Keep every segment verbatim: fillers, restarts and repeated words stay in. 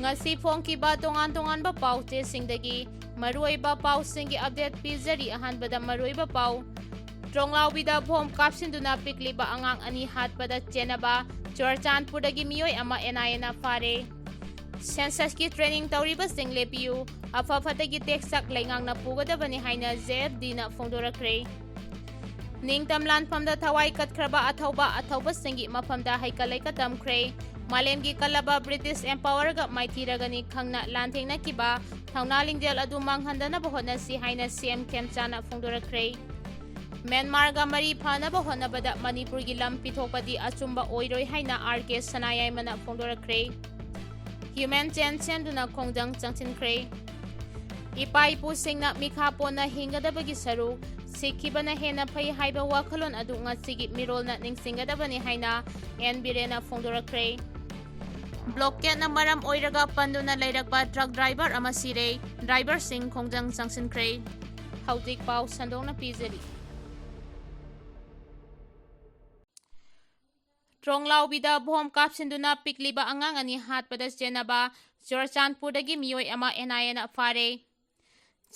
ꯉꯁꯤ ꯐꯣꯡꯈꯤꯕ ꯇꯣꯉꯥꯟ ꯇꯣꯉꯥꯟꯕ ꯄꯥꯎ ꯆꯦꯁꯤꯡꯗꯒꯤ ꯃꯔꯨꯑꯣꯏꯕ ꯄꯥꯎꯁꯤꯡꯒꯤ ꯑꯞꯗꯦꯠ ꯄꯤꯖꯔꯤ꯫ ꯑꯍꯥꯟꯕꯗ ꯃꯔꯨꯑꯣꯏꯕ ꯄꯥꯎ꯫ ꯇ꯭ꯔꯣꯡꯂꯥꯎꯕꯤꯗ ꯕꯣꯝ ꯀꯥꯞꯁꯤꯟꯗꯨꯅ ꯄꯤꯛꯂꯤꯕ ꯑꯉꯥꯡ ꯑꯅꯤ ꯍꯥꯠꯄꯗ ꯆꯦꯟꯅꯕ ꯆꯨꯔꯆꯥꯟꯄꯨꯔꯗꯒꯤ ꯃꯤꯑꯣꯏ ꯑꯃ NIAꯅ ꯐꯥꯔꯦ꯫ ꯁꯦꯟꯁꯁꯀꯤ ꯇ꯭ꯔꯦꯅꯤꯡ ꯇꯧꯔꯤꯕꯁꯤꯡ ꯂꯦꯞꯄꯤꯌꯨ, ꯑꯐ ꯐꯠꯇꯒꯤ ꯇꯦꯛꯆꯥꯛ ꯂꯩꯉꯥꯛꯅ ꯄꯨꯒꯗꯕꯅꯤ ꯍꯥꯏꯅ JFDꯅ ꯐꯣꯡꯗꯣꯔꯛꯈ꯭ꯔꯦ꯫ ꯅꯤꯡꯇꯝ ꯂꯥꯟꯐꯝꯗ ꯊꯋꯥꯏ ꯀꯠꯈ꯭ꯔꯕ ꯑꯊꯧꯕ ꯑꯊꯧꯕꯁꯤꯡꯒꯤ ꯃꯐꯝꯗ ꯍꯩꯀꯠ ꯂꯩꯀꯠ ꯇꯝꯈ꯭ꯔꯦ꯫ ꯃꯥꯂꯦꯝꯒꯤ ꯀꯜꯂꯕ ꯕ꯭ꯔꯤꯇꯤꯁ ꯑꯦꯝꯄꯥꯋꯔꯒ ꯃꯥꯏꯊꯤꯔꯒꯅꯤ ꯈꯪꯅ ꯂꯥꯟꯊꯦꯡꯅꯈꯤꯕ ꯊꯧꯅꯥ ꯂꯤꯡꯖꯦꯜ ꯑꯗꯨ ꯃꯥꯡꯍꯟꯗꯅꯕ ꯍꯣꯠꯅꯁꯤ ꯍꯥꯏꯅ CM ꯈꯦꯝꯆꯥꯅ ꯐꯣꯡꯗꯣꯔꯛꯈ꯭ꯔꯦ꯫ ꯃ꯭ꯌꯥꯟꯃꯥꯔꯒ ꯃꯔꯤ ꯐꯅꯕ ꯍꯣꯠꯅꯕꯗ ꯃꯅꯤꯄꯨꯔꯒꯤ ꯂꯝ ꯄꯤꯊꯣꯛꯄꯗꯤ ꯑꯆꯨꯝꯕ ꯑꯣꯏꯔꯣꯏ ꯍꯥꯏꯅ RK ꯁꯅꯥꯌꯥꯏꯃꯅ ꯐꯣꯡꯗꯣꯔꯛꯈ꯭ꯔꯦ꯫ Human chain ꯁꯦꯝꯗꯨꯅ ꯈꯣꯡꯖꯪ ꯆꯪꯁꯤꯟꯈ꯭ꯔꯦ꯫ ꯏꯄꯥ ꯏꯄꯨꯁꯤꯡꯅ ꯃꯤꯈꯥ ꯄꯣꯟꯅ ꯍꯤꯡꯒꯗꯕꯒꯤ ꯁꯔꯨꯛ, ꯁꯤꯈꯤꯕꯅ ꯍꯦꯟꯅ ꯐꯩ ꯍꯥꯏꯕ ꯋꯥꯈꯜꯂꯣꯟ ꯑꯗꯨ ꯉꯁꯤꯒꯤ ꯃꯤꯔꯣꯜꯅ ꯅꯤꯡꯁꯤꯡꯒꯗꯕꯅꯤ ꯍꯥꯏꯅ N ꯕꯤꯔꯦꯟꯅ ꯐꯣꯡꯗꯣꯔꯛꯈ꯭ꯔꯦ꯫ ꯕ꯭ꯂꯣꯀꯦꯠꯅ ꯃꯔꯝ ꯑꯣꯏꯔꯒ ꯄꯟꯗꯨꯅ ꯂꯩꯔꯛꯄ ꯇ꯭ꯔꯛ ꯗ꯭ꯔꯥꯏꯚꯔ ꯑꯃ ꯁꯤꯔꯦ꯫ ꯗ꯭ꯔꯥꯏꯚꯔꯁꯤꯡ ꯈꯣꯡꯖꯪ ꯆꯪꯁꯤꯟꯈ꯭ꯔꯦ꯫ ꯍꯧꯖꯤꯛ ꯄꯥꯎ ꯁꯟꯗꯣꯛꯅ ꯄꯤꯖꯔꯤ꯫ ꯇ꯭ꯔꯣꯡꯂꯥꯎꯕꯤꯗ ꯕꯣꯝ ꯀꯥꯞꯁꯤꯟꯗꯨꯅ ꯄꯤꯛꯂꯤꯕ ꯑꯉꯥꯡ ꯑꯅꯤ ꯍꯥꯠꯄꯗ ꯆꯦꯟꯅꯕ ꯆꯨꯔꯆꯥꯟꯄꯨꯔꯗꯒꯤ ꯃꯤꯑꯣꯏ ꯑꯃ NIAꯅ ꯐꯥꯔꯦ꯫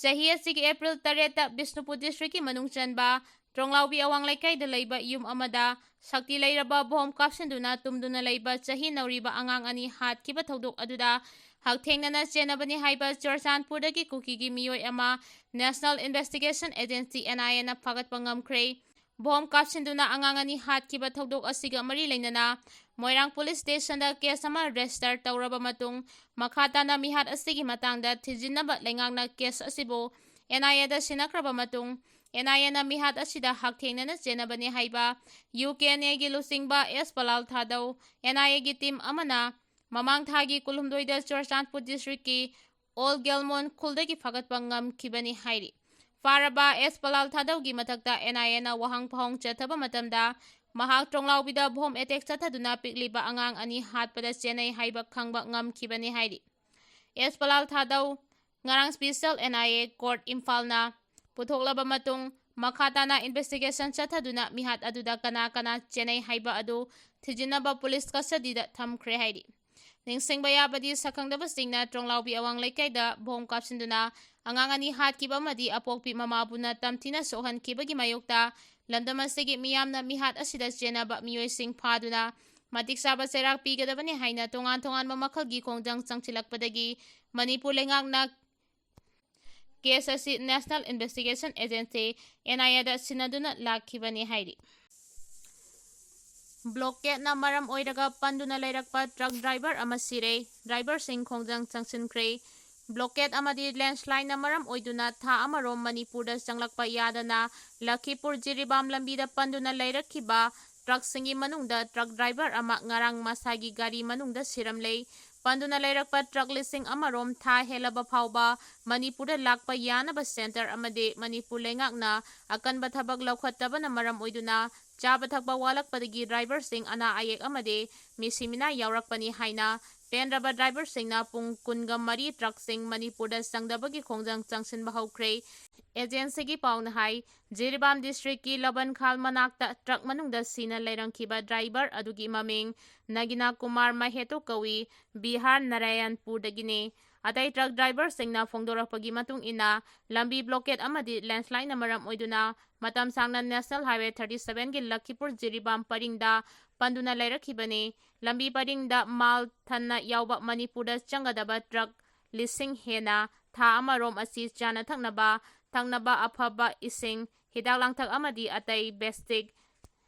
ꯆꯍꯤ ꯑꯁꯤꯒꯤ ꯑꯦꯄ꯭ꯔꯤꯜ ꯇꯔꯦꯠꯇ ꯕꯤꯁꯅꯨꯄꯨꯔ ꯗꯤꯁꯇ꯭ꯔꯤꯛꯀꯤ ꯃꯅꯨꯡ ꯆꯟꯕ ꯇ꯭ꯔꯣꯡꯂꯥꯎꯕꯤ ꯑꯋꯥꯡ ꯂꯩꯀꯥꯏꯗ ꯂꯩꯕ ꯌꯨꯝ ꯑꯃꯗ ꯁꯛꯇꯤ ꯂꯩꯔꯕ ꯕꯣꯝ ꯀꯥꯞꯁꯤꯟꯗꯨꯅ ꯇꯨꯝꯗꯨꯅ ꯂꯩꯕ ꯆꯍꯤ ꯅꯧꯔꯤꯕ ꯑꯉꯥꯡ ꯑꯅꯤ ꯍꯥꯠꯈꯤꯕ ꯊꯧꯗꯣꯛ ꯑꯗꯨꯗ ꯍꯛꯊꯦꯡꯅꯅ ꯆꯦꯟꯅꯕꯅꯤ ꯍꯥꯏꯕ ꯆꯨꯔꯆꯥꯟꯄꯨꯔꯗꯒꯤ ꯀꯨꯀꯤꯒꯤ ꯃꯤꯑꯣꯏ ꯑꯃ National Investigation Agency, NIAꯅ ꯐꯥꯒꯠꯄ ꯉꯝꯈ꯭ꯔꯦ꯫ ꯕꯣꯝ ꯀꯥꯞꯁꯤꯟꯗꯨꯅ ꯑꯉꯥꯡ ꯑꯅꯤ ꯍꯥꯠꯈꯤꯕ ꯊꯧꯗꯣꯛ ꯑꯁꯤꯒ ꯃꯔꯤ ꯂꯩꯅꯅ ꯃꯣꯏꯔꯥꯡ ꯄꯨꯂꯤꯁ ꯁ꯭ꯇꯦꯁꯟꯗ ꯀꯦꯁ ꯑꯃ ꯔꯦꯖꯤꯁꯇꯔ ꯇꯧꯔꯕ ꯃꯇꯨꯡ, ꯃꯈꯥ ꯇꯥꯅ ꯃꯤꯍꯥꯠ ꯑꯁꯤꯒꯤ ꯃꯇꯥꯡꯗ ꯊꯤꯖꯤꯟꯅꯕ ꯂꯩꯉꯥꯛꯅ ꯀꯦꯁ ꯑꯁꯤꯕꯨ NIAꯗ ꯁꯤꯟꯅꯈ꯭ꯔꯕ ꯃꯇꯨꯡ, NIAꯅ ꯃꯤꯍꯥꯠ ꯑꯁꯤꯗ ꯍꯛꯊꯦꯡꯅꯅ ꯆꯦꯟꯅꯕꯅꯤ ꯍꯥꯏꯕ UKNAꯒꯤ ꯂꯨꯆꯤꯡꯕ S ꯄꯂꯥꯜ ꯊꯥꯗꯧ, NIAꯒꯤ ꯇꯤꯝ ꯑꯃꯅ ꯃꯃꯥꯡ ꯊꯥꯒꯤ ꯀꯨꯟꯍꯨꯝꯗꯣꯏꯗ ꯆꯨꯔꯆꯥꯟꯄꯨꯔ ꯗꯤꯁꯇ꯭ꯔꯤꯛꯀꯤ ꯑꯣꯜ ꯒꯦꯜꯃꯣꯟ ꯈꯨꯜꯗꯒꯤ ꯐꯥꯒꯠꯄ ꯉꯝꯈꯤꯕꯅꯤ ꯍꯥꯏꯔꯤ꯫ ꯐꯥꯔꯕ S ꯄꯂꯥꯜ ꯊꯥꯗꯧꯒꯤ ꯃꯊꯛꯇ NIAꯅ ꯋꯥꯍꯪ ꯐꯥꯎꯍꯪ ꯆꯠꯊꯕ ꯃꯇꯝꯗ ꯃꯍꯥꯛ ꯇ꯭ꯔꯣꯡꯂꯥꯎꯕꯤꯗ ꯕꯣꯝ ꯑꯦꯇꯦꯛ ꯆꯠꯊꯗꯨꯅ ꯄꯤꯛꯂꯤꯕ ꯑꯉꯥꯡ ꯑꯅꯤ ꯍꯥꯠꯄꯗ ꯆꯦꯟꯅꯩ ꯍꯥꯏꯕ ꯈꯪꯕ ꯉꯝꯈꯤꯕꯅꯤ ꯍꯥꯏꯔꯤ꯫ S ꯄꯂꯥꯜ ꯊꯥꯗꯧ ꯉꯔꯥꯡ ꯁ꯭ꯄꯤꯁꯦꯜ NIA ꯀꯣꯔꯠ ꯏꯝꯐꯥꯜꯅ ꯄꯨꯊꯣꯛꯂꯕ ꯃꯇꯨꯡ, ꯃꯈꯥ ꯇꯥꯅ ꯏꯟꯚꯦꯁꯇꯤꯒꯦꯁꯟ ꯆꯠꯊꯗꯨꯅ ꯃꯤꯍꯥꯠ ꯑꯗꯨꯗ ꯀꯅꯥ ꯀꯅꯥ ꯆꯦꯟꯅꯩ ꯍꯥꯏꯕ ꯑꯗꯨ ꯊꯤꯖꯤꯟꯅꯕ ꯄꯨꯂꯤꯁ ꯀꯁꯇꯗꯤꯗ ꯊꯝꯈ꯭ꯔꯦ ꯍꯥꯏꯔꯤ꯫ ꯅꯤꯡꯁꯤꯡꯕ ꯌꯥꯕꯗꯤ, ꯁꯛꯈꯪꯗꯕꯁꯤꯡꯅ ꯇ꯭ꯔꯣꯡꯂꯥꯎꯕꯤ ꯑꯋꯥꯡ ꯂꯩꯀꯥꯏꯗ ꯕꯣꯝ ꯀꯥꯞꯁꯤꯟꯗꯨꯅ ꯑꯉꯥꯡ ꯑꯅꯤ ꯍꯥꯠꯈꯤꯕ ꯑꯃꯗꯤ ꯑꯄꯣꯛꯄꯤ ꯃꯃꯥꯕꯨꯅ ꯇꯝꯊꯤꯅ ꯁꯣꯛꯍꯟꯈꯤꯕꯒꯤ ꯃꯥꯌꯣꯛꯇ ꯂꯝꯗꯝ ꯑꯁꯤꯒꯤ ꯃꯤꯌꯥꯝꯅ ꯃꯤꯍꯥꯠ ꯑꯁꯤꯗ ꯆꯦꯟꯅꯕ ꯃꯤꯑꯣꯏꯁꯤꯡ ꯐꯥꯗꯨꯅ ꯃꯇꯤꯛ ꯆꯥꯕ ꯆꯩꯔꯥꯛ ꯄꯤꯒꯗꯕꯅꯤ ꯍꯥꯏꯅ ꯇꯣꯉꯥꯟ ꯇꯣꯉꯥꯟꯕ ꯃꯈꯜꯒꯤ ꯈꯣꯡꯖꯪ ꯆꯪꯁꯤꯜꯂꯛꯄꯗꯒꯤ ꯃꯅꯤꯄꯨꯔ ꯂꯩꯉꯥꯛꯅ ꯀꯦꯁ ꯑꯁꯤ National Investigation Agency, N I A ꯗ ꯁꯤꯟꯅꯗꯨꯅ ꯂꯥꯛꯈꯤꯕꯅꯤ ꯍꯥꯏꯔꯤ꯫ ꯕ꯭ꯂꯣꯀꯦꯠꯅ ꯃꯔꯝ ꯑꯣꯏꯔꯒ ꯄꯟꯗꯨꯅ ꯂꯩꯔꯛꯄ ꯇ꯭ꯔꯛ ꯗ꯭ꯔꯥꯏꯚꯔ ꯑꯃ ꯁꯤꯔꯦ꯫ ꯗ꯭ꯔꯥꯏꯚꯔꯁꯤꯡ ꯈꯣꯡꯖꯪ ꯆꯪꯁꯤꯟꯈ꯭ꯔꯦ꯫ ꯕ꯭ꯂꯣꯀꯦꯠ ꯑꯃꯗꯤ ꯂꯦꯟꯁꯂꯥꯏꯟꯅ ꯃꯔꯝ ꯑꯣꯏꯗꯨꯅ ꯊꯥ ꯑꯃꯔꯣꯝ ꯃꯅꯤꯄꯨꯔꯗ ꯆꯪꯂꯛꯄ ꯌꯥꯗꯅ ꯂꯈꯤꯄꯨꯔ ꯖꯤꯔꯤꯕꯥꯝ ꯂꯝꯕꯤꯗ ꯄꯟꯗꯨꯅ ꯂꯩꯔꯛꯈꯤꯕ ꯇ꯭ꯔꯛꯁꯤꯡꯒꯤ ꯃꯅꯨꯡꯗ ꯇ꯭ꯔꯛ ꯗ꯭ꯔꯥꯏꯚꯔ ꯑꯃ ꯉꯔꯥꯡ ꯃꯁꯥꯒꯤ ꯒꯥꯔꯤ ꯃꯅꯨꯡꯗ ꯁꯤꯔꯝꯂꯦ꯫ ꯄꯟꯗꯨꯅ ꯂꯩꯔꯛꯄ ꯇ꯭ꯔꯛ ꯂꯤꯁꯤꯡ ꯑꯃꯔꯣꯝ ꯊꯥ ꯍꯦꯜꯂꯕ ꯐꯥꯎꯕ ꯃꯅꯤꯄꯨꯔꯗ ꯂꯥꯛꯄ ꯌꯥꯅꯕ ꯁꯦꯟꯇꯔ ꯑꯃꯗꯤ ꯃꯅꯤꯄꯨꯔ ꯂꯩꯉꯥꯛꯅ ꯑꯀꯟꯕ ꯊꯕꯛ ꯂꯧꯈꯠꯇꯕꯅ ꯃꯔꯝ ꯑꯣꯏꯗꯨꯅ ꯆꯥꯕ ꯊꯛꯄ ꯋꯥꯠꯂꯛꯄꯗꯒꯤ ꯗ꯭ꯔꯥꯏꯚꯔꯁꯤꯡ ꯑꯅꯥ ꯑꯌꯦꯛ ꯑꯃꯗꯤ ꯃꯤꯁꯤ ꯃꯤꯅꯥ ꯌꯥꯎꯔꯛꯄꯅꯤ ꯍꯥꯏꯅ ꯄꯦꯟꯗ꯭ꯔꯕ ꯗ꯭ꯔꯥꯏꯚꯔꯁꯤꯡꯅ ꯄꯨꯡ ꯀꯨꯟꯒ ꯃꯔꯤ ꯇ꯭ꯔꯛꯁꯤꯡ ꯃꯅꯤꯄꯨꯔꯗ ꯆꯪꯗꯕꯒꯤ ꯈꯣꯡꯖꯪ ꯆꯪꯁꯤꯟꯕ ꯍꯧꯈ꯭ꯔꯦ꯫ ꯑꯦꯖꯦꯟꯁꯤꯒꯤ ꯄꯥꯎꯅ ꯍꯥꯏ, ꯖꯤꯔꯤꯕꯥꯝ ꯗꯤꯁꯇ꯭ꯔꯤꯛꯀꯤ ꯂꯕꯟꯈꯥꯜ ꯃꯅꯥꯛꯇ ꯇ꯭ꯔꯛ ꯃꯅꯨꯡꯗ ꯁꯤꯅ ꯂꯩꯔꯝꯈꯤꯕ ꯗ꯭ꯔꯥꯏꯚꯔ ꯑꯗꯨꯒꯤ ꯃꯃꯤꯡ ꯅꯒꯤꯅꯥ ꯀꯨꯃꯥꯔ ꯃꯍꯦꯇꯣ ꯀꯧꯏ, ꯕꯤꯍꯥꯔ ꯅꯥꯔꯥꯌꯟꯄꯨꯔꯗꯒꯤꯅꯤ꯫ ꯑꯇꯩ ꯇ꯭ꯔꯛ ꯗ꯭ꯔꯥꯏꯚꯔꯁꯤꯡꯅ ꯐꯣꯡꯗꯣꯔꯛꯄꯒꯤ ꯃꯇꯨꯡ ꯏꯟꯅ, ꯂꯝꯕꯤ ꯕ꯭ꯂꯣꯀꯦꯠ ꯑꯃꯗꯤ ꯂꯦꯟꯁꯂꯥꯏꯟꯅ ꯃꯔꯝ ꯑꯣꯏꯗꯨꯅ ꯃꯇꯝ ꯁꯥꯡꯅ National Highway thirty seven ꯒꯤ ꯂꯈꯤꯄꯨꯔ ꯖꯤꯔꯤꯕꯥꯝ ꯄꯔꯤꯡꯗ ꯄꯟꯗꯨꯅ ꯂꯩꯔꯛꯈꯤꯕꯅꯤ꯫ ꯂꯝꯕꯤ ꯄꯔꯤꯡꯗ ꯃꯥꯜ ꯊꯟꯅ ꯌꯥꯎꯕ ꯃꯅꯤꯄꯨꯔꯗ ꯆꯪꯒꯗꯕ ꯇ꯭ꯔꯛ ꯂꯤꯁꯤꯡ ꯍꯦꯟꯅ ꯊꯥ ꯑꯃꯔꯣꯝ ꯑꯁꯤ ꯆꯥꯅ ꯊꯛꯅꯕ, ꯊꯛꯅꯕ ꯑꯐꯕ ꯏꯁꯤꯡ, ꯍꯤꯗꯥꯛ ꯂꯥꯡꯊꯛ ꯑꯃꯗꯤ ꯑꯇꯩ basic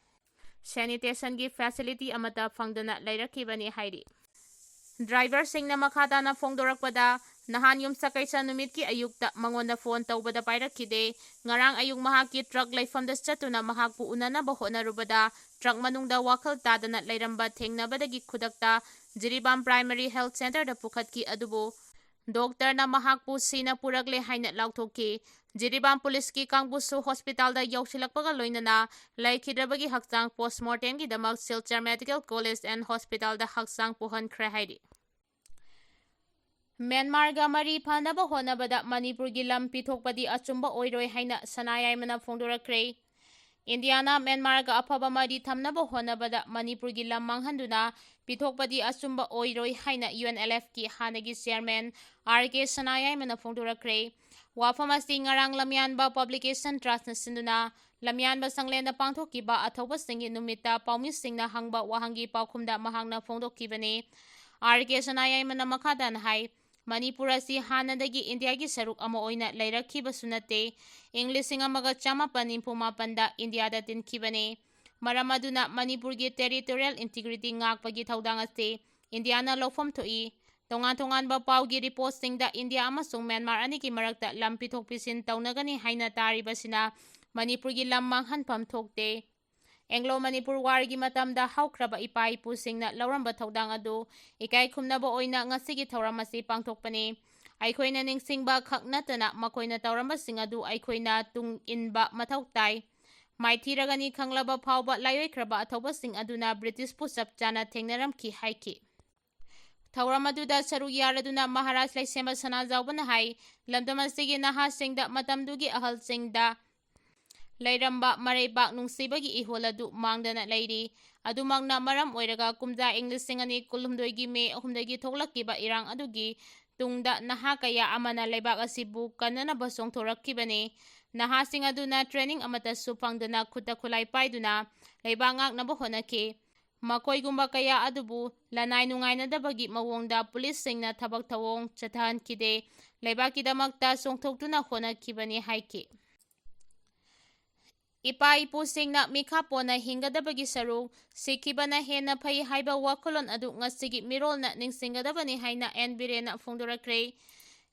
sanitation ꯒꯤ facility ꯑꯃꯠꯇ ꯐꯪꯗꯅ ꯂꯩꯔꯛꯈꯤꯕꯅꯤ ꯍꯥꯏꯔꯤ꯫ ꯗ꯭ꯔꯥꯏꯚꯔꯁꯤꯡꯅ ꯃꯈꯥ ꯇꯥꯅ ꯐꯣꯡꯗꯣꯔꯛꯄꯗ, ꯅꯍꯥꯟ ꯌꯨꯝꯁꯀꯩꯁ ꯅꯨꯃꯤꯠꯀꯤ ꯑꯌꯨꯛꯇ ꯃꯉꯣꯟꯗ ꯐꯣꯟ ꯇꯧꯕꯗ ꯄꯥꯏꯔꯛꯈꯤꯗꯦ꯫ ꯉꯔꯥꯡ ꯑꯌꯨꯛ ꯃꯍꯥꯛꯀꯤ ꯇ꯭ꯔꯛ ꯂꯩꯐꯝꯗ ꯆꯠꯇꯨꯅ ꯃꯍꯥꯛꯄꯨ ꯎꯅꯅꯕ ꯍꯣꯠꯅꯔꯨꯕꯗ ꯇ꯭ꯔꯛ ꯃꯅꯨꯡꯗ ꯋꯥꯈꯜ ꯇꯥꯗꯅ ꯂꯩꯔꯝꯕ ꯊꯦꯡꯅꯕꯗꯒꯤ ꯈꯨꯗꯛꯇ ꯖꯤꯔꯤꯕꯥꯝ Primary Health Centre ꯗ ꯄꯨꯈꯠꯈꯤ, ꯑꯗꯨꯕꯨ ꯗꯣꯛꯇꯔꯅ ꯃꯍꯥꯛꯄꯨ ꯁꯤꯅ ꯄꯨꯔꯛꯂꯦ ꯍꯥꯏꯅ ꯂꯥꯎꯊꯣꯛꯈꯤ꯫ ꯖꯤꯔꯤꯕꯥꯝ ꯄꯨꯂꯤꯁꯀꯤ ꯀꯥꯡꯕꯨꯁꯨ ꯍꯣꯁꯄꯤꯇꯥꯜꯗ ꯌꯧꯁꯤꯜꯂꯛꯄꯒ ꯂꯣꯏꯅꯅ ꯂꯩꯈꯤꯗ꯭ꯔꯕꯒꯤ ꯍꯛꯆꯥꯡ ꯄꯣꯁꯃꯣꯔꯇꯦꯝꯒꯤꯗꯃꯛ Silchar Medical College and Hospital ꯗ ꯍꯛꯆꯥꯡ ꯄꯨꯍꯟꯈ꯭ꯔꯦ ꯍꯥꯏꯔꯤ꯫ ꯃ꯭ꯌꯥꯟꯃꯥꯔꯒ ꯃꯔꯤ ꯐꯅꯕ ꯍꯣꯠꯅꯕꯗ ꯃꯅꯤꯄꯨꯔꯒꯤ ꯂꯝ ꯄꯤꯊꯣꯛꯄꯗꯤ ꯑꯆꯨꯝꯕ ꯑꯣꯏꯔꯣꯏ ꯍꯥꯏꯅ ꯁꯅꯥ ꯌꯥꯏꯃꯅ ꯐꯣꯡꯗꯣꯔꯛꯈ꯭ꯔꯦ꯫ ꯏꯟꯗꯤꯌꯥꯅ ꯃ꯭ꯌꯥꯟꯃꯥꯔꯒ ꯑꯐꯕ ꯃꯔꯤ ꯊꯝꯅꯕ ꯍꯣꯠꯅꯕꯗ ꯃꯅꯤꯄꯨꯔꯒꯤ ꯂꯝ ꯃꯥꯡꯍꯟꯗꯨꯅ ꯄꯤꯊꯣꯛꯄꯗꯤ ꯑꯆꯨꯝꯕ ꯑꯣꯏꯔꯣꯏ ꯍꯥꯏꯅ UNLFꯀꯤ ꯍꯥꯟꯅꯒꯤ chairman R K ꯁꯅꯥꯌꯥꯏꯃꯅ ꯐꯣꯡꯗꯣꯔꯛꯈ꯭ꯔꯦ꯫ ꯋꯥꯐꯝ ꯑꯁꯤ ꯉꯔꯥꯡ ꯂꯝꯌꯥꯟꯕ Publication Trustꯅ ꯁꯤꯟꯗꯨꯅ ꯂꯝꯌꯥꯟꯕ ꯁꯪꯂꯦꯟꯗ ꯄꯥꯡꯊꯣꯛꯈꯤꯕ ꯑꯊꯧꯕꯁꯤꯡꯒꯤ ꯅꯨꯃꯤꯠꯇ ꯄꯥꯎꯃꯤꯁꯤꯡꯅ ꯍꯪꯕ ꯋꯥꯍꯪꯒꯤ ꯄꯥꯎꯈꯨꯝꯗ ꯃꯍꯥꯛꯅ ꯐꯣꯡꯗꯣꯛꯈꯤꯕꯅꯤ꯫ R K ꯁꯅꯥꯌꯥꯏꯃꯅ ꯃꯈꯥ ꯇꯥꯅ ꯍꯥꯏ, ꯃꯅꯤꯄꯨꯔ ꯑꯁꯤ ꯍꯥꯟꯅꯗꯒꯤ ꯏꯟꯗꯤꯌꯥꯒꯤ ꯁꯔꯨꯛ ꯑꯃ ꯑꯣꯏꯅ ꯂꯩꯔꯛꯈꯤꯕꯁꯨ ꯅꯠꯇꯦ꯫ ꯏꯪ ꯂꯤꯁꯤꯡ ꯑꯃꯒ ꯆꯥꯃꯥꯄꯟ ꯅꯤꯐꯨ ꯃꯥꯄꯟꯗ ꯏꯟꯗꯤꯌꯥꯗ ꯇꯤꯟꯈꯤꯕꯅꯤ꯫ ꯃꯔꯝ ꯑꯗꯨꯅ ꯃꯅꯤꯄꯨꯔꯒꯤ territorial integrity ꯉꯥꯛꯄꯒꯤ ꯊꯧꯗꯥꯡ ꯑꯁꯤ ꯏꯟꯗꯤꯌꯥꯅ ꯂꯧꯐꯝ ꯊꯣꯛꯏ꯫ ꯇꯣꯉꯥꯟ ꯇꯣꯉꯥꯟꯕ ꯄꯥꯎꯒꯤ reportꯁꯤꯡꯗ ꯏꯟꯗꯤꯌꯥ ꯑꯃꯁꯨꯡ ꯃ꯭ꯌꯥꯟꯃꯥꯔ ꯑꯅꯤꯒꯤ ꯃꯔꯛꯇ ꯂꯝ ꯄꯤꯊꯣꯛ ꯄꯤꯁꯤꯟ ꯇꯧꯅꯒꯅꯤ ꯍꯥꯏꯅ ꯇꯥꯔꯤꯕꯁꯤꯅ ꯃꯅꯤꯄꯨꯔꯒꯤ ꯂꯝ ꯃꯥꯡꯍꯟꯐꯝ ꯊꯣꯛꯇꯦ꯫ Anglo Manipur Warꯒꯤ ꯃꯇꯝꯗ ꯍꯧꯈ꯭ꯔꯕ ꯏꯄꯥ ꯏꯄꯨꯁꯤꯡꯅ ꯂꯧꯔꯝꯕ ꯊꯧꯗꯥꯡ ꯑꯗꯨ ꯏꯀꯥꯏ ꯈꯨꯝꯅꯕ ꯑꯣꯏꯅ ꯉꯁꯤꯒꯤ ꯊꯧꯔꯝ ꯑꯁꯤ ꯄꯥꯡꯊꯣꯛꯄꯅꯤ꯫ ꯑꯩꯈꯣꯏꯅ ꯅꯤꯡꯁꯤꯡꯕ ꯈꯛ ꯅꯠꯇꯅ ꯃꯈꯣꯏꯅ ꯇꯧꯔꯝꯕꯁꯤꯡ ꯑꯗꯨ ꯑꯩꯈꯣꯏꯅ ꯇꯨꯡ ꯏꯟꯕ ꯃꯊꯧ ꯇꯥꯏ꯫ ꯃꯥꯏꯊꯤꯔꯒꯅꯤ ꯈꯪꯂꯕ ꯐꯥꯎꯕ ꯂꯥꯏꯑꯣꯏꯈ꯭ꯔꯕ ꯑꯊꯧꯕꯁꯤꯡ ꯑꯗꯨꯅ ꯕ꯭ꯔꯤꯇꯤꯁꯄꯨ ꯆꯞ ꯆꯥꯅ ꯊꯦꯡꯅꯔꯝꯈꯤ ꯍꯥꯏꯈꯤ꯫ ꯊꯧꯔꯝ ꯑꯗꯨꯗ ꯁꯔꯨꯛ ꯌꯥꯔꯗꯨꯅ ꯃꯍꯥꯔꯥꯖ ꯂꯩꯁꯦꯝꯕ ꯁꯅꯥꯖꯥꯎꯕꯅ ꯍꯥꯏ, ꯂꯝꯗꯝ ꯑꯁꯤꯒꯤ ꯅꯍꯥꯁꯤꯡꯗ ꯃꯇꯝꯗꯨꯒꯤ ꯑꯍꯜꯁꯤꯡꯗ ꯂꯩꯔꯝꯕ ꯃꯔꯩꯕꯥꯛ ꯅꯨꯡꯁꯤꯕꯒꯤ ꯏꯍꯨꯜ ꯑꯗꯨ ꯃꯥꯡꯗꯅ ꯂꯩꯔꯤ꯫ ꯑꯗꯨꯃꯛꯅ ꯃꯔꯝ ꯑꯣꯏꯔꯒ ꯀꯨꯝꯖꯥ ꯏꯪ ꯂꯤꯁꯤꯡ ꯑꯅꯤ ꯀꯨꯟꯍꯨꯝꯗꯣꯏꯒꯤ ꯃꯦ ꯑꯍꯨꯝꯗꯒꯤ ꯊꯣꯛꯂꯛꯈꯤꯕ ꯏꯔꯥꯡ ꯑꯗꯨꯒꯤ ꯇꯨꯡꯗ ꯅꯍꯥ ꯀꯌꯥ ꯑꯃꯅ ꯂꯩꯕꯥꯛ ꯑꯁꯤꯕꯨ ꯀꯟꯅꯅꯕ ꯆꯣꯡꯊꯣꯔꯛꯈꯤꯕꯅꯤ꯫ ꯅꯍꯥꯁꯤꯡ ꯑꯗꯨꯅ training ꯑꯃꯠꯇꯁꯨ ꯐꯪꯗꯅ ꯈꯨꯠꯇ ꯈꯨꯠꯂꯥꯏ ꯄꯥꯏꯗꯨꯅ ꯂꯩꯕꯥꯛ ꯉꯥꯛꯅꯕ ꯍꯣꯠꯅꯈꯤ꯫ ꯃꯈꯣꯏꯒꯨꯝꯕ ꯀꯌꯥ ꯑꯗꯨꯕꯨ ꯂꯅꯥꯏ ꯅꯨꯡꯉꯥꯏꯅꯗꯕꯒꯤ ꯃꯑꯣꯡꯗ ꯄꯨꯂꯤꯁꯁꯤꯡꯅ ꯊꯕꯛ ꯊꯧꯑꯣꯡ ꯆꯠꯊꯍꯟꯈꯤꯗꯦ, ꯂꯩꯕꯥꯛꯀꯤꯗꯃꯛꯇ ꯆꯣꯡꯊꯣꯛꯇꯨꯅ ꯍꯣꯠꯅꯈꯤꯕꯅꯤ ꯍꯥꯏꯈꯤ꯫ ꯏꯄꯥ ꯏꯄꯨꯁꯤꯡꯅ ꯃꯤꯈꯥ ꯄꯣꯟꯅ ꯍꯤꯡꯒꯗꯕꯒꯤ ꯁꯔꯨꯛ ꯁꯤꯈꯤꯕꯅ ꯍꯦꯟꯅ ꯐꯩ ꯍꯥꯏꯕ ꯋꯥꯈꯜꯂꯣꯟ ꯑꯗꯨ ꯉꯁꯤꯒꯤ ꯃꯤꯔꯣꯜꯅ ꯅꯤꯡꯁꯤꯡꯒꯗꯕꯅꯤ ꯍꯥꯏꯅ ꯑꯦꯟ ꯕꯤꯔꯦꯟꯅ ꯐꯣꯡꯗꯣꯔꯛꯈ꯭ꯔꯦ꯫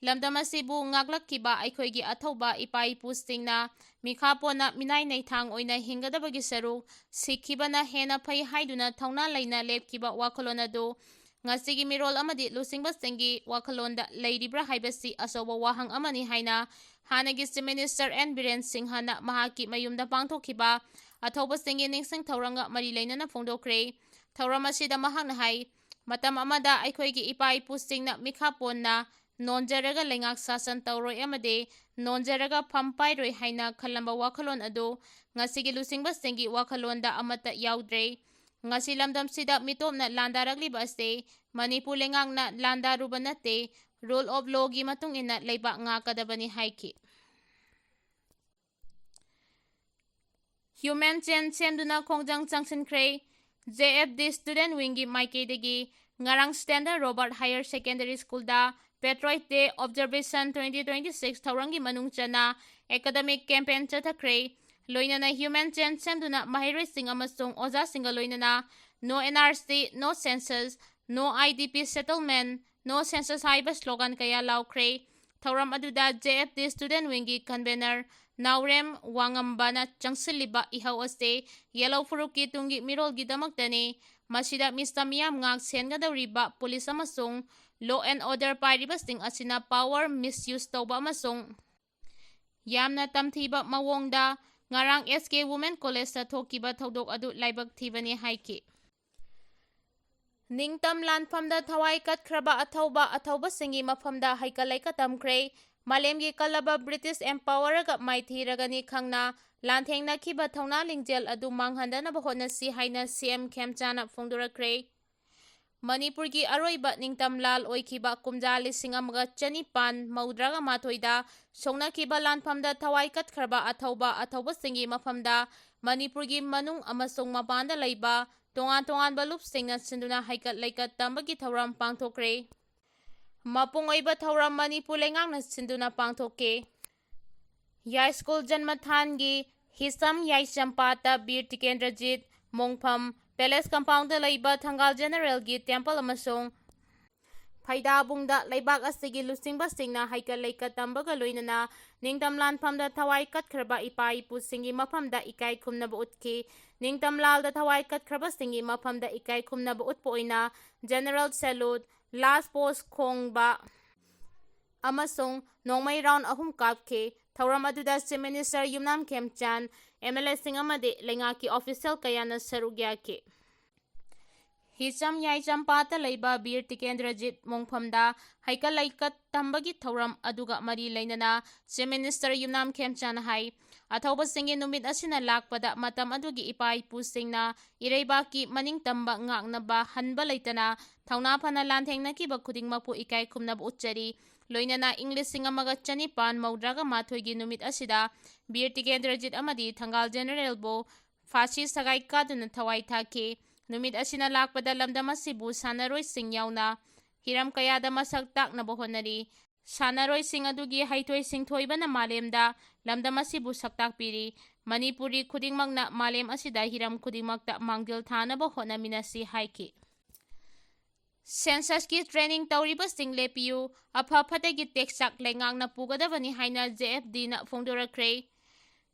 ꯂꯝꯗꯝ ꯑꯁꯤꯕꯨ ꯉꯥꯛꯂꯛꯈꯤꯕ ꯑꯩꯈꯣꯏꯒꯤ ꯑꯊꯧꯕ ꯏꯄꯥ ꯏꯄꯨꯁꯤꯡꯅ ꯃꯤꯈꯥ ꯄꯣꯟꯅ ꯃꯤꯅꯥꯏ ꯅꯩꯊꯥꯡ ꯑꯣꯏꯅ ꯍꯤꯡꯒꯗꯕꯒꯤ ꯁꯔꯨꯛ ꯁꯤꯈꯤꯕꯅ ꯍꯦꯟꯅ ꯐꯩ ꯍꯥꯏꯗꯨꯅ ꯊꯧꯅꯥ ꯂꯩꯅ ꯂꯦꯞꯈꯤꯕ ꯋꯥꯈꯜꯂꯣꯟ ꯑꯗꯨ ꯉꯁꯤꯒꯤ ꯃꯤꯔꯣꯜ ꯑꯃꯗꯤ ꯂꯨꯆꯤꯡꯕꯁꯤꯡꯒꯤ ꯋꯥꯈꯜꯂꯣꯟꯗ ꯂꯩꯔꯤꯕ꯭ꯔꯥ ꯍꯥꯏꯕꯁꯤ ꯑꯆꯧꯕ ꯋꯥꯍꯪ ꯑꯃꯅꯤ ꯍꯥꯏꯅ ꯍꯥꯟꯅꯒꯤ Chief Minister ꯑꯦꯟ ꯕꯤꯔꯦꯟ ꯁꯤꯡꯍꯅ ꯃꯍꯥꯛꯀꯤ ꯃꯌꯨꯝꯗ ꯄꯥꯡꯊꯣꯛꯈꯤꯕ ꯑꯊꯧꯕꯁꯤꯡꯒꯤ ꯅꯤꯡꯁꯤꯡ ꯊꯧꯔꯝꯒ ꯃꯔꯤ ꯂꯩꯅꯅ ꯐꯣꯡꯗꯣꯛꯈ꯭ꯔꯦ꯫ ꯊꯧꯔꯝ ꯑꯁꯤꯗ ꯃꯍꯥꯛꯅ ꯍꯥꯏ, ꯃꯇꯝ ꯑꯃꯗ ꯑꯩꯈꯣꯏꯒꯤ ꯏꯄꯥ ꯏꯄꯨꯁꯤꯡꯅ ꯃꯤꯈꯥ ꯄꯣꯟꯅ ꯅꯣꯟꯖꯔꯒ ꯂꯩꯉꯥꯛ ꯁꯥꯁꯟ ꯇꯧꯔꯣꯏ ꯑꯃꯗꯤ ꯅꯣꯟꯖꯔꯒ ꯐꯝ ꯄꯥꯏꯔꯣꯏ ꯍꯥꯏꯅ ꯈꯜꯂꯝꯕ ꯋꯥꯈꯜꯂꯣꯟ ꯑꯗꯨ ꯉꯁꯤꯒꯤ ꯂꯨꯆꯤꯡꯕꯁꯤꯡꯒꯤ ꯋꯥꯈꯜꯂꯣꯟꯗ ꯑꯃꯠꯇ ꯌꯥꯎꯗ꯭ꯔꯦ꯫ ꯉꯁꯤ ꯂꯝꯗꯝꯁꯤꯗ ꯃꯤꯇꯣꯞꯅ ꯂꯥꯟꯗꯥꯔꯛꯂꯤꯕ ꯑꯁꯤ ꯃꯅꯤꯄꯨꯔ ꯂꯩꯉꯥꯛꯅ ꯂꯥꯟꯗꯥꯔꯨꯕ ꯅꯠꯇꯦ, rule of lawꯒꯤ ꯃꯇꯨꯡ ꯏꯟꯅ ꯂꯩꯕꯥꯛ ꯉꯥꯛꯀꯗꯕꯅꯤ ꯍꯥꯏꯈꯤ꯫ Human chain ꯁꯦꯝꯗꯨꯅ ꯈꯣꯡꯖꯪ ꯆꯪꯁꯤꯟꯈ꯭ꯔꯦ꯫ J F D student wingꯒꯤ ꯃꯥꯏꯀꯩꯗꯒꯤ ꯉꯔꯥꯡ Standard Robert Higher Secondary Schoolꯗ Patriots Day Observation twenty twenty six ꯊꯧꯔꯝꯒꯤ ꯃꯅꯨꯡ ꯆꯟꯅ academic campaign ꯆꯠꯊꯈ꯭ꯔꯦ꯫ ꯂꯣꯏꯅꯅ human chain ꯁꯦꯝꯗꯨꯅ ꯃꯍꯩꯔꯣꯏꯁꯤꯡ ꯑꯃꯁꯨꯡ ꯑꯣꯖꯥꯁꯤꯡꯒ ꯂꯣꯏꯅꯅ No N R C, No Census, No I D P settlement, No Census ꯍꯥꯏꯕ slogan ꯀꯌꯥ ꯂꯥꯎꯈ꯭ꯔꯦ꯫ ꯊꯧꯔꯝ ꯑꯗꯨꯗ J F D student wingꯒꯤ convener ꯅꯥꯎꯔꯦꯝ ꯋꯥꯉꯝꯕꯅ ꯆꯪꯁꯤꯜꯂꯤꯕ ꯏꯍꯧ ꯑꯁꯤ ꯌꯦꯜꯍꯧ ꯐꯨꯔꯨꯞꯀꯤ ꯇꯨꯡꯒꯤ ꯃꯤꯔꯣꯜꯒꯤꯗꯃꯛꯇꯅꯤ꯫ ꯃꯁꯤꯗ ꯃꯤꯆꯝ ꯃꯤꯌꯥꯝ ꯉꯥꯛ ꯁꯦꯟꯒꯗꯧꯔꯤꯕ police ꯑꯃꯁꯨꯡ law and order ꯄꯥꯏꯔꯤꯕꯁꯤꯡ ꯑꯁꯤꯅ power misuse ꯇꯧꯕ ꯑꯃꯁꯨꯡ ꯌꯥꯝꯅ ꯇꯝꯊꯤꯕ ꯃꯑꯣꯡꯗ ꯉꯔꯥꯡ S K Women Collegeꯇ ꯊꯣꯛꯈꯤꯕ ꯊꯧꯗꯣꯛ ꯑꯗꯨ ꯂꯥꯏꯕꯛ ꯊꯤꯕꯅꯤ ꯍꯥꯏꯈꯤ꯫ ꯅꯤꯡꯇꯝ ꯂꯥꯟꯐꯝꯗ ꯊꯋꯥꯏ ꯀꯠꯈ꯭ꯔꯕ ꯑꯊꯧꯕ ꯑꯊꯧꯕꯁꯤꯡꯒꯤ ꯃꯐꯝꯗ ꯍꯩꯀꯠ ꯂꯩꯀꯠ ꯇꯝꯈ꯭ꯔꯦ꯫ ꯃꯥꯂꯦꯝꯒꯤ ꯀꯜꯂꯕ British Empireꯒ ꯃꯥꯏꯊꯤꯔꯒꯅꯤ ꯈꯪꯅ ꯂꯥꯟꯊꯦꯡꯅꯈꯤꯕ ꯊꯧꯅꯥ ꯂꯤꯡꯖꯦꯜ ꯑꯗꯨ ꯃꯥꯡꯍꯟꯗꯅꯕ ꯍꯣꯠꯅꯁꯤ ꯍꯥꯏꯅ C M ꯈꯦꯝꯆꯥꯅ ꯐꯣꯡꯗꯣꯔꯛꯈ꯭ꯔꯦ꯫ ꯃꯅꯤꯄꯨꯔꯒꯤ ꯑꯔꯣꯏꯕ ꯅꯤꯡꯇꯝ ꯂꯥꯜ ꯑꯣꯏꯈꯤꯕ ꯀꯨꯝꯖꯥ ꯂꯤꯁꯤꯡ ꯑꯃꯒ ꯆꯅꯤꯄꯥꯟ ꯃꯧꯗ꯭ꯔꯥꯒ ꯃꯥꯊꯣꯏꯗ ꯁꯣꯛꯅꯈꯤꯕ ꯂꯥꯟꯐꯝꯗ ꯊꯋꯥꯏ ꯀꯠꯈ꯭ꯔꯕ ꯑꯊꯧꯕ ꯑꯊꯧꯕꯁꯤꯡꯒꯤ ꯃꯐꯝꯗ ꯃꯅꯤꯄꯨꯔꯒꯤ ꯃꯅꯨꯡ ꯑꯃꯁꯨꯡ ꯃꯄꯥꯟꯗ ꯂꯩꯕ ꯇꯣꯉꯥꯟ ꯇꯣꯉꯥꯟꯕ ꯂꯨꯞꯁꯤꯡꯅ ꯁꯤꯟꯗꯨꯅ ꯍꯩꯀꯠ ꯂꯩꯀꯠ ꯇꯝꯕꯒꯤ ꯊꯧꯔꯝ ꯄꯥꯡꯊꯣꯛꯈ꯭ꯔꯦ꯫ ꯃꯄꯨꯡ ꯑꯣꯏꯕ ꯊꯧꯔꯝ ꯃꯅꯤꯄꯨꯔ ꯂꯩꯉꯥꯛꯅ ꯁꯤꯟꯗꯨꯅ ꯄꯥꯡꯊꯣꯛꯈꯤ꯫ ꯌꯥꯏꯁ꯭ꯀꯨꯜ ꯖꯟꯃꯊꯥꯟꯒꯤ ꯍꯤꯁꯝ ꯌꯥꯏꯆꯝꯄꯥꯠꯇ ꯕꯤꯔ ꯇꯤꯀꯦꯟꯗ꯭ꯔꯖꯤꯠ ꯃꯣꯡꯐꯝ Palace Compoundꯗ ꯂꯩꯕ ꯊꯪꯒꯥꯜ Generalꯒꯤ temple ꯑꯃꯁꯨꯡ ꯐꯩꯗꯥꯕꯨꯡꯗ ꯂꯩꯕꯥꯛ ꯑꯁꯤꯒꯤ ꯂꯨꯆꯤꯡꯕꯁꯤꯡꯅ ꯍꯩꯀꯠ ꯂꯩꯀꯠ ꯇꯝꯕꯒ ꯂꯣꯏꯅꯅ ꯅꯤꯡꯇꯝ ꯂꯥꯟꯐꯝꯗ ꯊꯋꯥꯏ ꯀꯠꯈ꯭ꯔꯕ ꯏꯄꯥ ꯏꯄꯨꯁꯤꯡꯒꯤ ꯃꯐꯝꯗ ꯏꯀꯥꯏ ꯈꯨꯝꯅꯕ ꯎꯠꯈꯤ꯫ ꯅꯤꯡꯇꯝ ꯂꯥꯜꯗ ꯊꯋꯥꯏ ꯀꯠꯈ꯭ꯔꯕꯁꯤꯡꯒꯤ ꯃꯐꯝꯗ ꯏꯀꯥꯏ ꯈꯨꯝꯅꯕ ꯎꯠꯄ ꯑꯣꯏꯅ general salute, last post ꯈꯣꯡꯕ ꯑꯃꯁꯨꯡ ꯅꯣꯡꯃꯩ round ꯑꯍꯨꯝ ꯀꯥꯞꯈꯤ꯫ ꯊꯧꯔꯝ ꯑꯗꯨꯗ Chief Minister ꯌꯨꯝꯅꯥꯝ ꯈꯦꯝꯆꯥꯟ, M L Aꯁꯤꯡ ꯑꯃꯗꯤ ꯂꯩꯉꯥꯛꯀꯤ official ꯀꯌꯥꯅ ꯁꯔꯨꯛ ꯌꯥꯈꯤ꯫ ꯍꯤꯆꯝ ꯌꯥꯏꯆꯝꯄꯥꯠꯇ ꯂꯩꯕ ꯕꯤꯔ ꯇꯤꯀꯦꯟꯗ꯭ꯔꯖꯤꯠ ꯃꯣꯡꯐꯝꯗ ꯍꯩꯀꯠ ꯂꯩꯀꯠ ꯇꯝꯕꯒꯤ ꯊꯧꯔꯝ ꯑꯗꯨꯒ ꯃꯔꯤ ꯂꯩꯅꯅ Chief Minister ꯌꯨꯝꯅꯥꯝ ꯈꯦꯝꯆꯥꯟꯅ ꯍꯥꯏ, ꯑꯊꯧꯕꯁꯤꯡꯒꯤ ꯅꯨꯃꯤꯠ ꯑꯁꯤꯅ ꯂꯥꯛꯄꯗ ꯃꯇꯝ ꯑꯗꯨꯒꯤ ꯏꯄꯥ ꯏꯄꯨꯁꯤꯡꯅ ꯏꯔꯩꯕꯥꯛꯀꯤ ꯃꯅꯤꯡꯇꯝꯕ ꯉꯥꯛꯅꯕ ꯍꯟꯕ ꯂꯩꯇꯅ ꯊꯧꯅꯥ ꯐꯅ ꯂꯥꯟꯊꯦꯡꯅꯈꯤꯕ ꯈꯨꯗꯤꯡꯃꯛꯄꯨ ꯏꯀꯥꯏ ꯈꯨꯝꯅꯕ ꯎꯠꯆꯔꯤ꯫ ꯂꯣꯏꯅꯅ ꯏꯪ ꯂꯤꯁꯤꯡ ꯑꯃꯒ ꯆꯅꯤꯄꯥꯟ ꯃꯧꯗ꯭ꯔꯥꯒ ꯃꯥꯊꯣꯏꯒꯤ ꯅꯨꯃꯤꯠ ꯑꯁꯤꯗ ꯕꯤꯔ ꯇꯤꯀꯦꯟꯗ꯭ꯔꯖꯤꯠ ꯑꯃꯗꯤ ꯊꯪꯒꯥꯜ ꯖꯦꯅꯔꯦꯜꯕꯨ ꯐꯥꯁꯤ ꯁꯒꯥꯏ ꯀꯥꯗꯨꯅ ꯊꯋꯥꯏ ꯊꯥꯈꯤ꯫ ꯅꯨꯃꯤꯠ ꯑꯁꯤꯅ ꯂꯥꯛꯄꯗ ꯂꯝꯗꯝ ꯑꯁꯤꯕꯨ ꯁꯥꯟꯅꯔꯣꯏꯁꯤꯡ ꯌꯥꯎꯅ ꯍꯤꯔꯝ ꯀꯌꯥꯗ ꯃꯁꯛ ꯇꯥꯛꯅꯕ ꯍꯣꯠꯅꯔꯤ꯫ ꯁꯥꯟꯅꯔꯣꯏꯁꯤꯡ ꯑꯗꯨꯒꯤ ꯍꯩꯊꯣꯏ ꯁꯤꯡꯊꯣꯏꯕꯅ ꯃꯥꯂꯦꯝꯗ ꯂꯝꯗꯝ ꯑꯁꯤꯕꯨ ꯁꯛ ꯇꯥꯛꯄꯤꯔꯤ꯫ ꯃꯅꯤꯄꯨꯔꯤ ꯈꯨꯗꯤꯡꯃꯛꯅ ꯃꯥꯂꯦꯝ ꯑꯁꯤꯗ ꯍꯤꯔꯝ ꯈꯨꯗꯤꯡꯃꯛꯇ ꯃꯥꯡꯖꯤꯜ ꯊꯥꯅꯕ ꯍꯣꯠꯅꯃꯤꯟꯅꯁꯤ ꯍꯥꯏꯈꯤ꯫ ꯁꯦꯟꯁꯁꯀꯤ ꯇ꯭ꯔꯦꯅꯤꯡ ꯇꯧꯔꯤꯕꯁꯤꯡ ꯂꯦꯞꯄꯤꯌꯨ, ꯑꯐ ꯐꯠꯇꯒꯤ ꯇꯦꯛꯆꯥꯛ ꯂꯩꯉꯥꯛꯅ ꯄꯨꯒꯗꯕꯅꯤ ꯍꯥꯏꯅ ꯖꯦ ꯑꯦꯐ ꯗꯤꯅ ꯐꯣꯡꯗꯣꯔꯛꯈ꯭ꯔꯦ꯫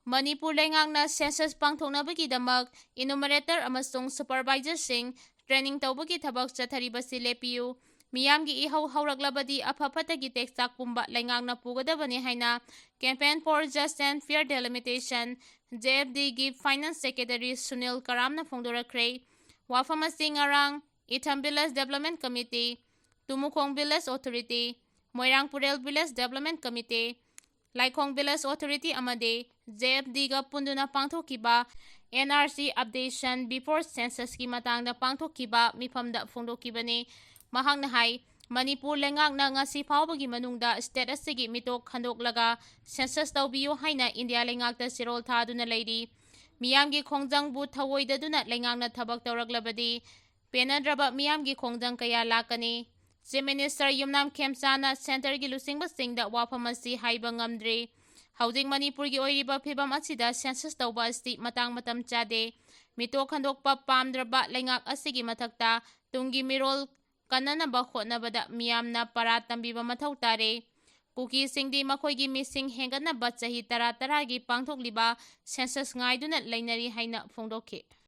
ꯃꯅꯤꯄꯨꯔ ꯂꯩꯉꯥꯛꯅ ꯁꯦꯟꯁꯁ ꯄꯥꯡꯊꯣꯛꯅꯕꯒꯤꯗꯃꯛ ꯏꯅꯨꯃꯔꯦꯇꯔ ꯑꯃꯁꯨꯡ ꯁꯨꯄꯔꯚꯥꯏꯖꯔꯁꯤꯡ ꯇ꯭ꯔꯦꯅꯤꯡ ꯇꯧꯕꯒꯤ ꯊꯕꯛ ꯆꯠꯊꯔꯤꯕꯁꯤ ꯂꯦꯞꯄꯤꯌꯨ꯫ ꯃꯤꯌꯥꯝꯒꯤ ꯏꯍꯧ ꯍꯧꯔꯛꯂꯕꯗꯤ ꯑꯐ ꯐꯠꯇꯒꯤ ꯇꯦꯛꯆꯥꯛ ꯄꯨꯝꯕ ꯂꯩꯉꯥꯛꯅ ꯄꯨꯒꯗꯕꯅꯤ ꯍꯥꯏꯅ Campaign for Just and Fair Delimitation, J F ꯗꯤꯒꯤ ꯐꯥꯏꯅꯥꯟꯁ ꯁꯦꯀ꯭ꯔꯦꯇꯔꯤ ꯁꯨꯅꯤꯜ ꯀꯔꯥꯝꯅ ꯐꯣꯡꯗꯣꯔꯛꯈ꯭ꯔꯦ꯫ ꯋꯥꯐꯝ ꯑꯁꯤ ꯉꯔꯥꯡ Ithum village development committee, Tumukhong village authority, Moirang Purel village development committee, Laikhong village authority ꯑꯃꯗꯤ ꯖꯦ ꯑꯦꯐ ꯗꯤꯒ ꯄꯨꯟꯗꯨꯅ ꯄꯥꯡꯊꯣꯛꯈꯤꯕ ꯑꯦꯟ ꯑꯥꯔ ꯁꯤ ꯑꯞꯗꯦꯁꯟ ꯕꯤꯐꯣꯔ ꯁꯦꯟꯁꯁꯀꯤ ꯃꯇꯥꯡꯗ ꯄꯥꯡꯊꯣꯛꯈꯤꯕ ꯃꯤꯐꯝꯗ ꯐꯣꯡꯗꯣꯛꯈꯤꯕꯅꯤ꯫ ꯃꯍꯥꯛꯅ ꯍꯥꯏ, ꯃꯅꯤꯄꯨꯔ ꯂꯩꯉꯥꯛꯅ ꯉꯁꯤ ꯐꯥꯎꯕꯒꯤ ꯃꯅꯨꯡꯗ ꯁ꯭ꯇꯦꯠ ꯑꯁꯤꯒꯤ ꯃꯤꯇꯣꯞ ꯈꯟꯗꯣꯛꯂꯒ ꯁꯦꯟꯁꯁ ꯇꯧꯕꯤꯌꯨ ꯍꯥꯏꯅ ꯏꯟꯗꯤꯌꯥ ꯂꯩꯉꯥꯛꯇ ꯆꯦꯔꯣꯜ ꯊꯥꯗꯨꯅ ꯂꯩꯔꯤ꯫ ꯃꯤꯌꯥꯝꯒꯤ ꯈꯣꯡꯖꯪꯕꯨ ꯊꯧꯑꯣꯏꯗꯗꯨꯅ ꯂꯩꯉꯥꯛꯅ ꯊꯕꯛ ꯇꯧꯔꯛꯂꯕꯗꯤ ꯄꯦꯟꯅꯗ꯭ꯔꯕ ꯃꯤꯌꯥꯝꯒꯤ ꯈꯣꯡꯖꯪ ꯀꯌꯥ ꯂꯥꯛꯀꯅꯤ꯫ ꯆꯤꯐ ꯃꯤꯅꯤꯁꯇꯔ ꯌꯨꯝꯅꯥꯝ ꯈꯦꯝꯆꯥꯅ ꯁꯦꯟꯇꯔꯒꯤ ꯂꯨꯆꯤꯡꯕꯁꯤꯡꯗ ꯋꯥꯐꯝ ꯑꯁꯤ ꯍꯥꯏꯕ ꯉꯝꯗ꯭ꯔꯤ꯫ ꯍꯧꯖꯤꯛ ꯃꯅꯤꯄꯨꯔꯒꯤ ꯑꯣꯏꯔꯤꯕ ꯐꯤꯕꯝ ꯑꯁꯤꯗ ꯁꯦꯟꯁꯁ ꯇꯧꯕ ꯑꯁꯤ ꯃꯇꯥꯡ ꯃꯇꯝ ꯆꯥꯗꯦ꯫ ꯃꯤꯇꯣꯞ ꯈꯟꯗꯣꯛꯄ ꯄꯥꯝꯗ꯭ꯔꯕ ꯂꯩꯉꯥꯛ ꯑꯁꯤꯒꯤ ꯃꯊꯛꯇ ꯇꯨꯡꯒꯤ ꯃꯤꯔꯣꯜ ꯀꯟꯅꯅꯕ ꯍꯣꯠꯅꯕꯗ ꯃꯤꯌꯥꯝꯅ ꯄꯔꯥ ꯇꯝꯕꯤꯕ ꯃꯊꯧ ꯇꯥꯔꯦ꯫ ꯀꯨꯀꯤꯁꯤꯡꯗꯤ ꯃꯈꯣꯏꯒꯤ ꯃꯤꯁꯤꯡ ꯍꯦꯟꯒꯠꯅꯕ ꯆꯍꯤ ꯇꯔꯥ ꯇꯔꯥꯒꯤ ꯄꯥꯡꯊꯣꯛꯂꯤꯕ ꯁꯦꯟꯁꯁ ꯉꯥꯏꯗꯨꯅ ꯂꯩꯅꯔꯤ ꯍꯥꯏꯅ ꯐꯣꯡꯗꯣꯛꯈꯤ꯫